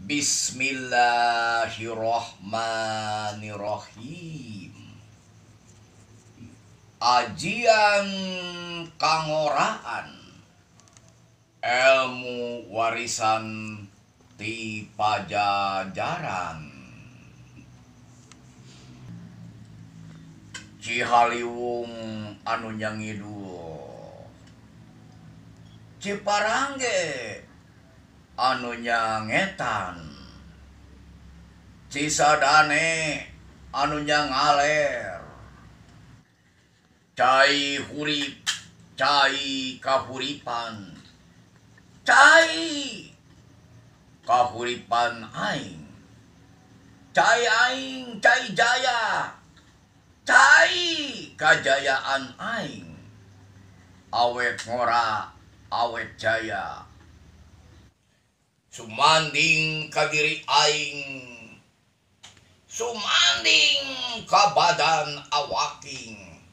Bismillahirrahmanirrahim. Ajian kangoraan ilmu warisan ti Pajajaran. Cihaliwung anu nyangidul, Ciparangge anu nyangetan, Cisadane anu nyangaler, cai hurip, cai kahuripan, cai kahuripan aing, cai aing, cai jaya, cai kajayaan aing, awet ngora, awet jaya. Sumanding ka diri aing, sumanding ka badan awaking,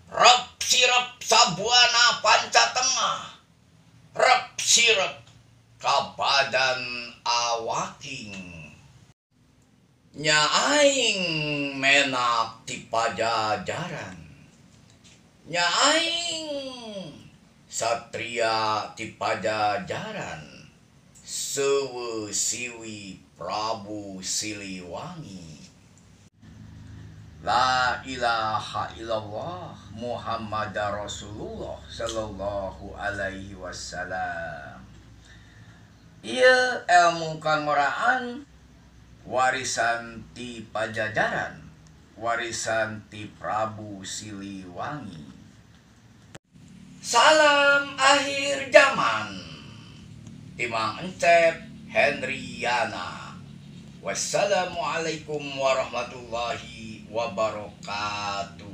rep sirep sabuana panca tengah, rep sirep ka badan awaking. Nya aing menak ti Pajajaran, nya aing satria ti Pajajaran, Sewe Siwi Prabu Siliwangi. La ilaha illallah Muhammad Rasulullah sallallahu alaihi wasallam. Ieu ilmu kangoraan warisan ti Pajajaran, warisan ti Prabu Siliwangi. Salam akhir zaman. Imang Encep Hendriana. Wassalamualaikum warahmatullahi wabarakatuh.